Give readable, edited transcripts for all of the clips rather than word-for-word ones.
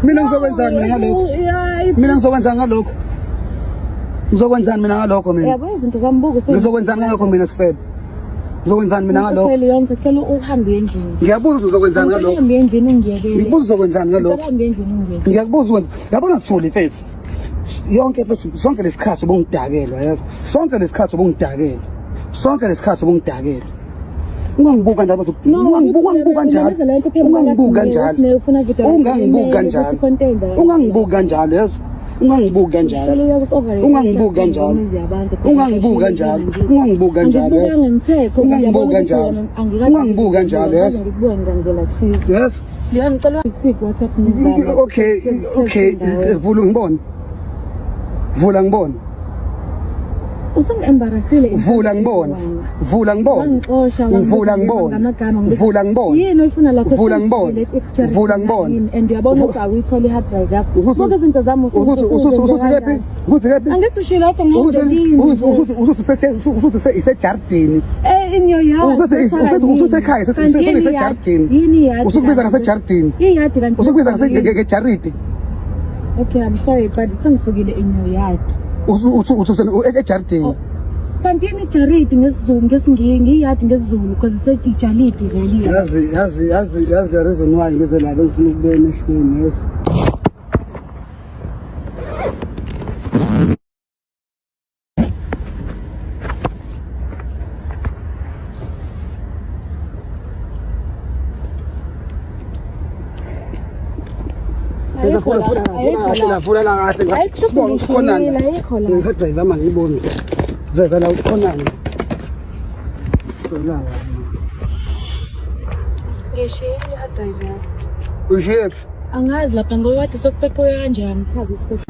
Mina ngizokwenzani mina ngalokho? Mina ngizokwenzani ngalokho? Ngizokwenzani mina ngalokho mina? Yabo izinto zambuko Ngizokwenzani ngalokho mina sifebe? Ngizokwenzani mina ngalokho? Leon sicela uhambe endlini. Ngiyabuza uzokwenzani ngalokho? Uhambe endlini ungiyekele. Ngikubuza uzokwenzani ngalokho? Uhambe endlini ungiyekele. Ngiyakubuza ukwenza. Yabona Thuli mfethu. Yonke mfethu sonke lesikhathi ubungidakelwa yazi. Sonke lesikhathi ubungidakelwa. Sonke lesikhathi ubungidakelwa. Ungangibuka kanjalo mfethu. Ungangibuka ungangibuka kanjalo. Ungangibuka kanjalo. Ungangibuki kanjalo. Ungangibuki kanjalo yazi. Ungangibuki kanjalo. Ungangibuki kanjalo. Ungangibuki kanjalo. Ungangibuki kanjalo. Ungangibuki kanjalo. Ungangibuki kanjalo yazi. Ngikubuka ngandlela thize. Yes. Leon ngicela speak WhatsApp nizame. Okay, okay, vula ngibone. Vula ngibone. Usungi-embarrassile. Vula ngibone. Vula ngibone. Wangixosha Vula ngibone. ngamagama. Vula ngibone. Yini oyifuna lapho? Vula ngibone. Vula ngibone. And uyabona ukuthi awuyitholi i-hard drive yakho. Buka izinto zami Usuthi usuthi usuthi kephi? Usuthi kephi? Angithi ushilo wathi Usuthi ngiyodini. usuthi usuthi usuthi isejardini. Eh in your yard. Usuthi usuthi usuthi ekhaya usuthi isejardini. Yini yard? Usukubiza ngasejardini. Iyadi kanti. Usukubiza ngasejaridi. Okay, I'm sorry but sengisukile in your yard. Usuthi usuthi ejardini. Oh. Kanti yini ijaridi ngesiZulu ngesiNgisi ngiyadi ngesiZulu because isejalidi vele. Yazi yazi yazi yazi the reason why ngize la bengifuna ukubeka emehlweni yazi. Vula la kahle Ayikho Sibonga ukhonani. ayikho la. Ngikadriver manje ngiboni. Veza la ukhonani. Vela la. Ngishiye i-hard drive yakho. Ushiye phi? Angazi lapha ngoba kade sokupheqwe kanjani ngithazi isikhathi.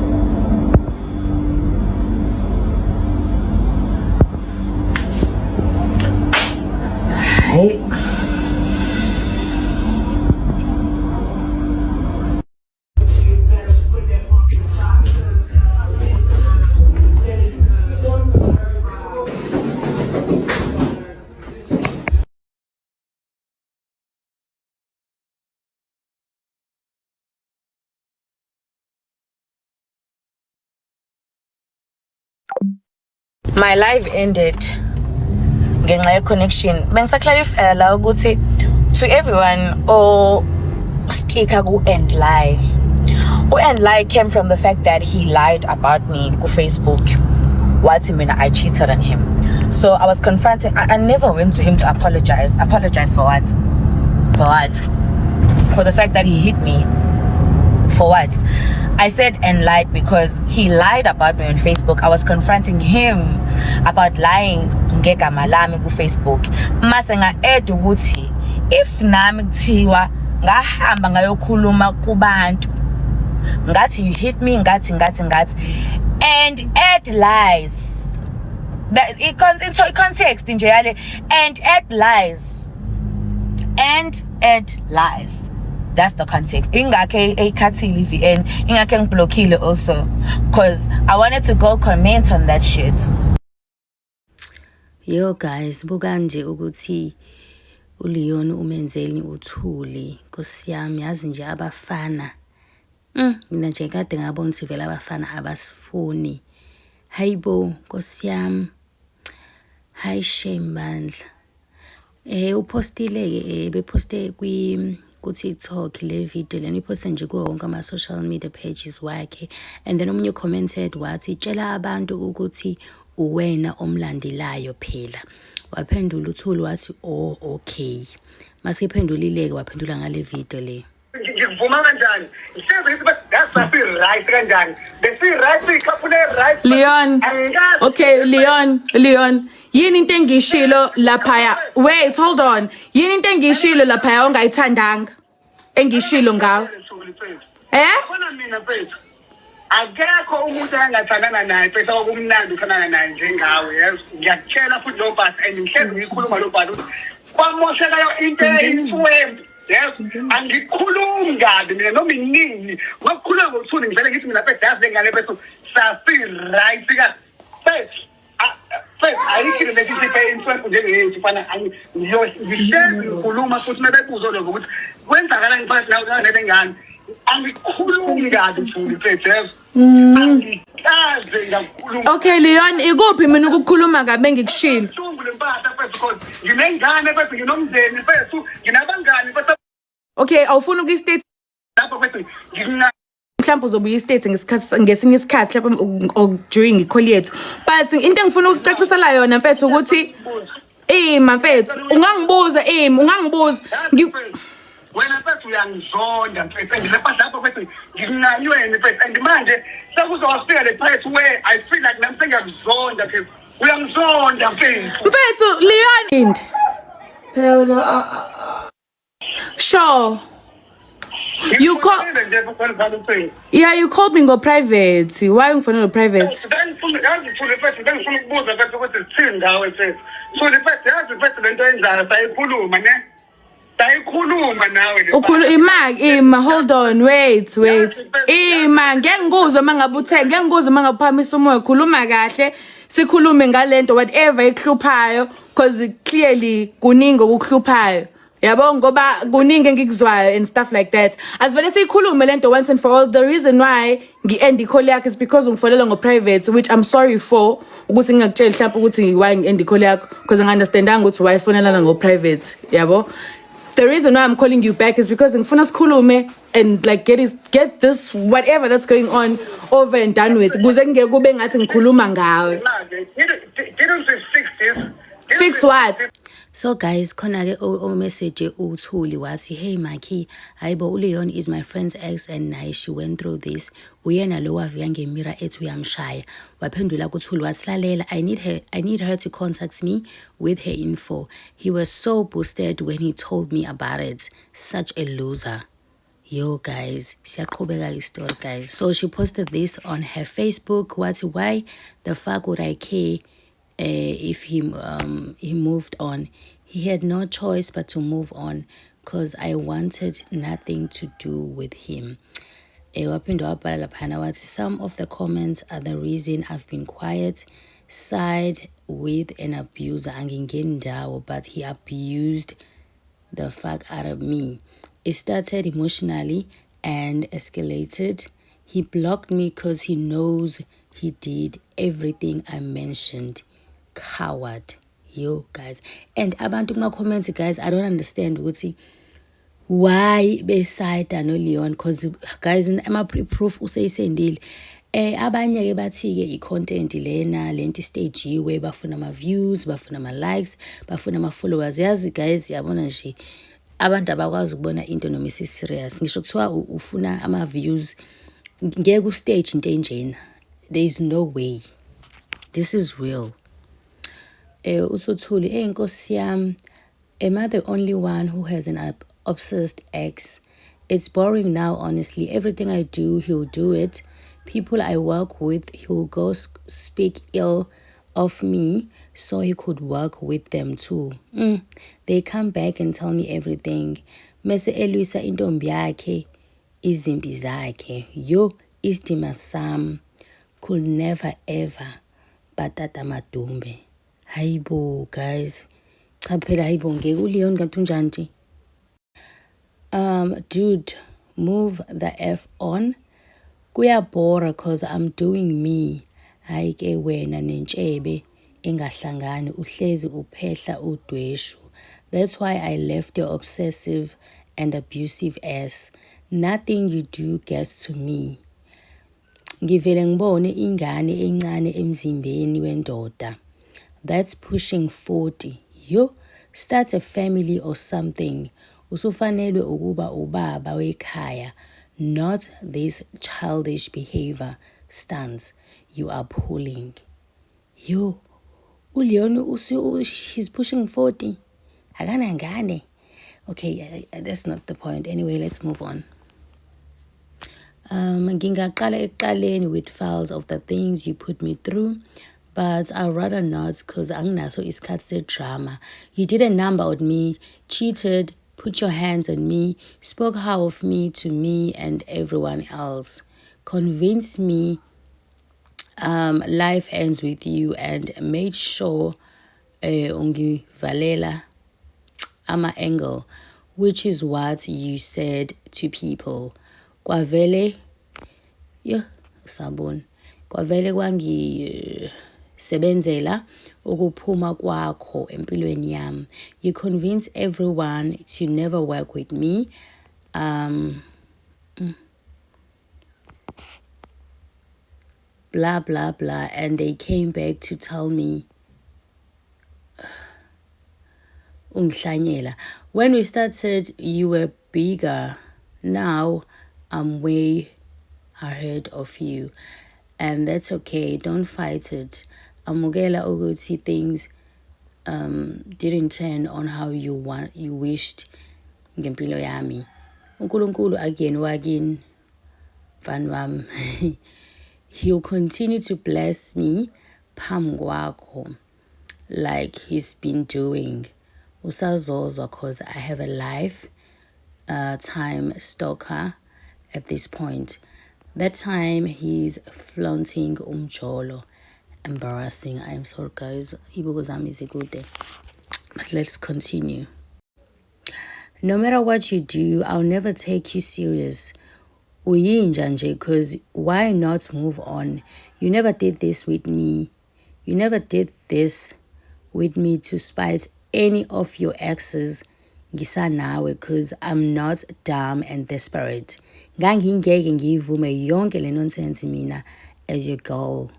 Hayi. My life ended ngenxa ye-connection. Bengisaclarifya la ukuthi to everyone o sticker ku and lie. U-and lie came from the fact that he lied about me ku-Facebook. Wathi mina I cheated on him. So I was confronting, I never went to him to apologize. Apologize for what? For what? For the fact that he hit me. For what? I said and lied because he lied about me on Facebook. I was confronting him about lying ngegama lami ku-Facebook. Mase nga-add ukuthi if nami kuthiwa ngahamba ngayokhuluma kubantu ngathi you hit me ngathi ngathi ngathi and add lies that i-context nje yale and add lies and add lies that's the context ingakho eyikhathile i-VN ingakho engiblockile also because I wanted to go comment on that shit. Yo guys, buka nje ukuthi uLeon umenzeni uThuli. Nkosi yami, yazi nje abafana. Mina nje kade ngabona ukuthi vele abafana abasifuni. Hayibo, Nkosi yami. Hayi shame bandla. Uphostile-ke bephoste ku-TikTok le video lena iphoste nje kuwo wonke ama-social media pages wakhe and then omunye commented wathi tshela abantu ukuthi uwena omlandelayo phela. Waphendula uThuli wathi oh okay. Masephendulile-ke waphendula ngale video le. Ngikuvuma kanjani ngihlezi ngithi sasi-right kanjani besi-right siyikhaphu le-right. Leon. Angikaze. Okay, Leon, Leon. Yini into engishilo laphaya? Wait, hold on. Yini into engishilo laphaya ongayithandanga? Engishilo ngawe. Eh? Yabona mina mfethu, akekho umuntu engingathandana naye mfethu okumnandi uthandana naye njengawe, yes, ngiyakutshela futhi lo bhasi and ngihlezi ngiyikhuluma lo bhasi ukuthi kwamoshekayo into eyiswembu, yes, angikhulumi kabi mina noma inini makukhuluma ngokuthuli ngivele ngithi mina mfethu yazi le ngane mfethu sasi-right ka mfethu mfethu ayikho relationship eyiswembu njengeyethu fana ngihlezi ngikhuluma futhi mebebuza lokho ukuthi kwenzakalani phakathi nawe nale ngane. Angikhulumi kabi Thuli mfethu, yazi. Angikaze ngakukhuluma. Okay Leon, ikuphi mina ukukhuluma kabi engikushilo? Buhlungu le mpahla mfethu, because nginengane mfethu, nginomndeni mfethu, nginabangani mfethu. Okay, awufuni ukuyi-state Lapho mfethu ngina mhlawumbe uzobuya i-state ngesikhathi, ngesinye isikhathi mhlawumbe or during i-call yethu, but into engifuna ukucacisela yona mfethu ukuthi ima mfethu, ungangibuza, ima ungangibuza. Wena mfethu uyangizonda mfethu, and le mpahla lapho mfethu nginayweni mfethu, and manje sekuzowafika le part where I feel like nami sengiyakuzonda mfethu, uyangizonda mfethu. Mfethu Leon, Phela wena sure you call Nje futhi ucingo. Yeah, you called me ngo-private. Why ngifonela private? Bengifuna, yazi Thuli mfethu, bengifuna ukubuza mfethu ukuthi sithini ngawe mfethu. Thuli mfethu, yazi mfethu, lento yenzayo sayikhuluma ne, sayikhuluma nawe le. Ukhulu ima, ima, hold on, wait, wait, ima, ngeke ngikuzwe uma ngabe uthe, ngeke ngikuzwe uma ngabe uphakamisa umoya. Khuluma kahle, sikhulume ngalento, whatever ekuhluphayo, because clearly kuningi okukuhluphayo, yabo, ngoba kuningi engikuzwayo and stuff like that. Asivele siyikhulume lento once and for all. The reason why ngi-end i-call yakho is because ungifonela ngo-private, which I'm sorry for ukuthi ngingakutsheli mhlawumbe ukuthi why ngi-end i-call yakho, because ngi-understandanga ukuthi why sifonelana ngo-private, yabo. The reason why I'm calling you back is because ngifuna sikhulume and like get this, whatever that's going on, over and done with, kuze kungeke kube ngathi ngikhuluma ngawe. Manje, didn't we fix this? Didn't Fix we what? So guys, khona-ke o-message uThuli wathi, "Hey Maki, hayibo, uLeon is my friend's ex and naye she went through this. Uyena lo wavika nge-mirror ethi uyamshaya." Waphendula kuThuli wathi, "Lalela, I need her to contact me with her info. He was so boosted when he told me about it. Such a loser." Yo guys, siyaqhubeka i-story guys. So she posted this on her Facebook wathi, "Why the fuck would I care if he moved on? He had no choice but to move on because I wanted nothing to do with him." Waphinde wabhala laphana wathi, "Some of the comments are the reason I've been quiet. Side with an abuser angingeni ndawo, but he abused the fuck out of me. It started emotionally and escalated. He blocked me because he knows he did everything I mentioned. Coward." Yo guys, and abantu kuma-comments guys, I don't understand ukuthi why besayida no-Leon, because guys, ama-proof useyisendile. Abanye ke bathi ke i-content lena, lento stagiwe, bafuna ama-views, bafuna ama-likes, bafuna ama-followers. Yazi guys, yabona nje, abantu abakwazi ukubona into noma isi-serious. Ngisho kuthiwa ufuna ama-views, ngeke u-stage into enjena. There is no way this is real. Usuthuli, "Hey nkosi yami, am I the only one who has an obsessed ex? It's boring now, honestly. Everything I do, he'll do it. People I work with, he'll go speak ill of me so he could work with them too. They come back and tell me everything. Mese elwisa intombi yakhe izimpi zakhe. Yo, isidima sam could never ever batata madumbe." Hayibo guys. Cha phela, hayibo, ngeke uLeon kanti unjani nje? "Dude, move the F on. Kuyabhora cause I'm doing me. Hayi ke wena nentshebe engahlangani, uhlezi uphehla udweshu. That's why I left your obsessive and abusive ass. Nothing you do gets to me. Ngivele ngibone ingane encane emzimbeni wendoda. That's pushing 40. Yo, start a family or something. Usufanelwe ukuba ubaba wekhaya, not this childish behavior stunts you are pulling." Yo, uLeon he's pushing 40. Akanangane. Okay, that's not the point. Anyway, let's move on. Ngingaqala ekuqaleni with files of the things you put me through, but I'd rather not because anginaso isikhathi se-drama. You did a number on me, cheated, put your hands on me, spoke how of me to me and everyone else, convinced me life ends with you and made sure ungivalela ama-angle, which is what you said to people. Kwavele yo sabona. Kwavele kwangisebenzela ukuphuma kwakho empilweni yami. You convince everyone to never work with me. Blah blah blah and they came back to tell me ungihlanyela. When we started you were bigger. Now I'm way ahead of you and that's okay. Don't fight it. Amukela ukuthi things didn't turn on how you want you wished ngempilo yami. uNkulunkulu akuyena wakini mfana wami. He'll continue to bless me phambi kwakho like he's been doing. Usazozwa cause I have a life time stalker at this point. That time he's flaunting umjolo. Embarrassing. I am sorry guys. Ibuko zami zikude. But let's continue. No matter what you do, I'll never take you serious. Uyinja nje cause why not move on? You never did this with me. You never did this with me to spite any of your exes ngisanawe cause I'm not dumb and desperate. Ngangingeke ngiyivume yonke le nonsense mina as your girl.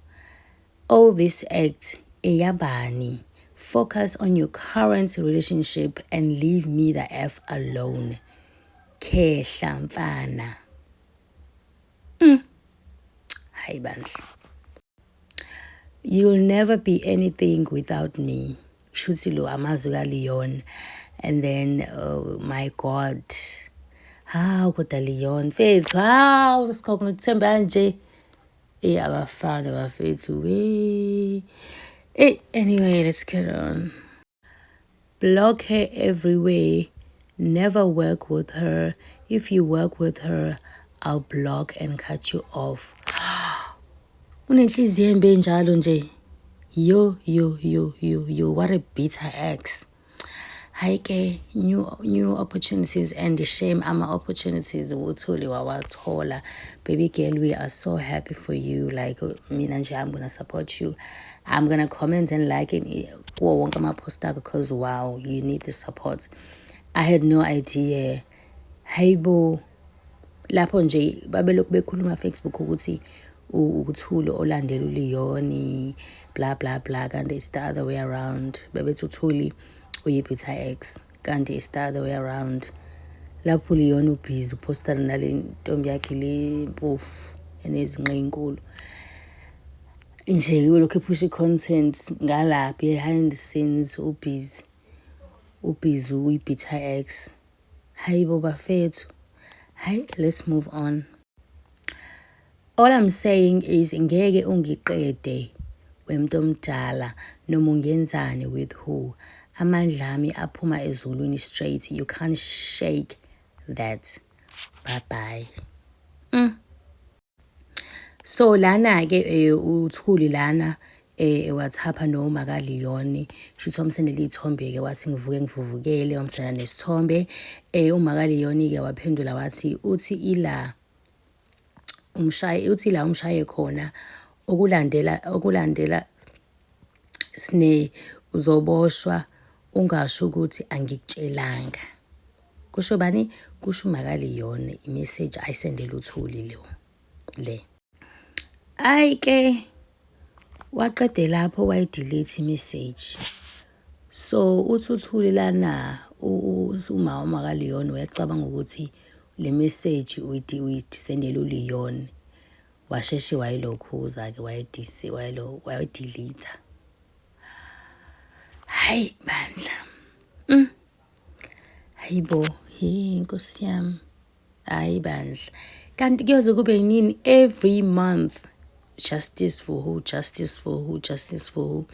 All this act eyabani. Focus on your current relationship and leave me the F alone. Khehla mfana. Hayi bandla. You'll never be anything without me. Shuthi lo amazwi kaLeon. And then, oh my God. Hawu kodwa Leon mfethu, hawu sikhokho ngikuthemba kanje. Eh abafana bafethu we. Eh anyway, let's get on. Block her everywhere. Never work with her. If you work with her, I'll block and cut you off. Unenhliziyo embi enjalo nje. Yo yo yo yo yo what a bitter ex. Hayi ke new opportunities and shame ama opportunities uthuli wawathola. Baby girl, we are so happy for you. Like mina nje I'm gonna support you. I'm gonna comment and like in kuwo wonke ama-post akho because wow, you need the support. I had no idea. Hayibo lapho nje babelokhu bekhuluma Facebook ukuthi uThuli olandela uLeon blah blah blah kanti it's the other way around. Bebethi uThuli uyi-bitter ex kanti it's the other way around. Lapho uLeon ubhizi uphostana nale ntombi yakhe le mpofu enezinqa ey'nkulu. Nje ulokhu ephusha i-content ngala behind the scenes ubhizi ubhizi uyi-bitter ex. Hayibo bafethu. Hayi let's move on. All I'm saying is ngeke ungiqede wemntu omdala noma ungenzani with who. Amandla ami aphuma ezulwini straight. You can't shake that. Bye bye. So lana ke uThuli lana WhatsApp noma kaLeon shuthi wamsendela iy'thombe ke wathi ngivuke ngivuvukele wamsendela nesithombe uma kaLeon ke waphendula wathi uthi ila umshaye uthi la umshaye khona okulandela sine uzoboshwa ungasho ukuthi angikutshelanga. Kusho bani? Kusho uMakaLeon i-message ayisendela uThuli lo le. Ayi ke waqede lapho wayi-delete i-message. So uthi uThuli lana uma uMakaLeon uyacabanga ukuthi le message uyisendela uLeon. Washeshe wayilokhuza ke wayidisi wayilo wayidelete. Hayi bandla. Hayibo, hey Nkosi yami. Hayi bandla. Kanti kuyoze kube nini every month justice for who, justice for who, justice for who.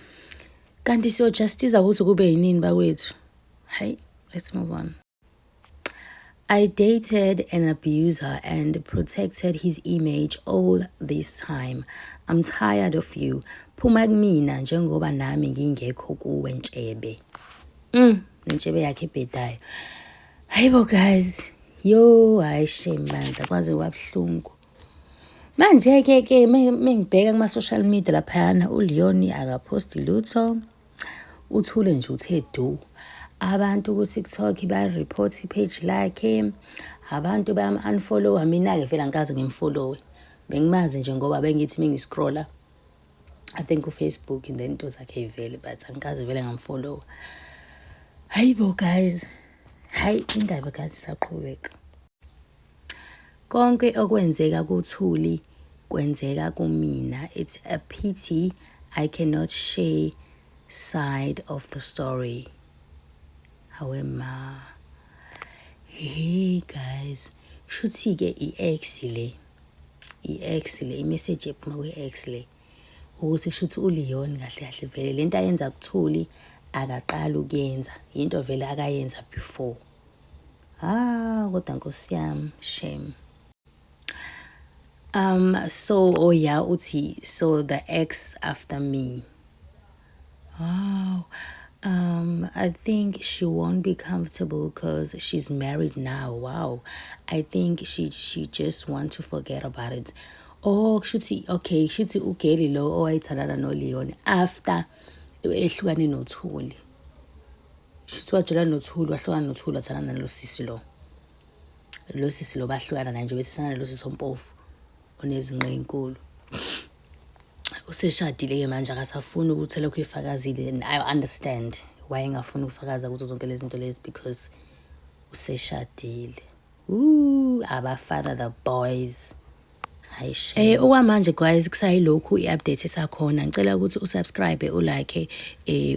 Kanti siyo justice ukuthi kube yinini bakwethu. Hayi, let's move on. I dated an abuser and protected his image all this time. I'm tired of you. Phuma kumina njengoba nami ngingekho kuwe ntshebe. Nentshebe yakhe ebhedayo. Hayibo guys. Yo, hayi shame bandla, kwaze kwabuhlungu. Manje-ke ke mengibheka kuma-social media laphayana, uLeon akaphosti lutho, uthule nje, uthe du. Abantu ku-TikTok baya-report i-page lakhe, abantu bayam-unfollow. Mina-ke vele angikaze ngimfollowe, bengimazi nje ngoba bengithi mengiscrolla, I think uFacebook, and then into zakhe ivele, but angikaze vele ngamfollowa. Hayi bo guys, hayi, indaba guys isaqhubeka. Konke okwenzeka kuThuli kwenzeka kumina. It's a pity I cannot share side of the story. Hawe ma, hey guys, shuthi-ke i-ex le, i-ex le, i-message ephuma kwi-ex le ukuthi kushuthi uLeon kahle kahle vele lento ayenza kuThuli akaqali ukuyenza, into vele akayenza before. Ah, kodwa nkosi yami, shame. So, oh yeah, uthi so the ex after me. Oh, I think she won't be comfortable because she's married now. Wow. I think she just want to forget about it. Oh, kushuthi okay, kushuthi ugeli lo owayethandana noLeon after ehlukane noThuli. Shuthi wajela noThuli, wahlukana noThuli, wathandana nalo sisi lo. Lo sisi lo bahlukana naye nje, bese sana nalo sisi ompofu onezinqe ezinkulu. Useshadile-ke manje, akasafuni ukuthi elokhu efakazile, and I understand why engafuni ukufakaza kuzo zonke lezi zinto lezi, because useshadile. Ooh, abafana, the boys. Hayi shame. Okwamanje guys, kusayilokhu i-update esakhona. Ngicela ukuthi usubscribe, ulike,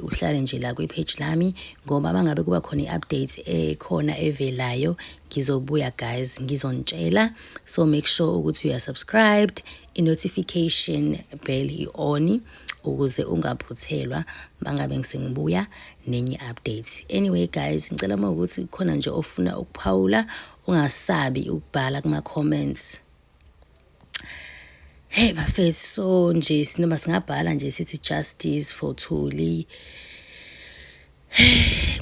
uhlale nje la kwi-page lami, ngoba mangabe kuba khona i-update ekhona evelayo, ngizobuya guys, ngizonitshela. So make sure ukuthi you are subscribed, i-notification bell i-on ukuze ungaphuthelwa mangabe ngisengibuya nenye update. Anyway guys, ngicela uma ukuthi khona nje ofuna ukuphawula, ungasabi ukubhala kuma comments. Hey bafethu, so nje noma singabhala nje sithi justice for Thuli.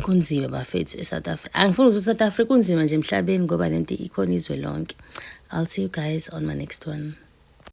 Kunzima bafethu eSouth Africa. Angifuni ukuthi South Africa, kunzima nje emhlabeni ngoba lento ikhona izwe lonke. I'll see you guys on my next one.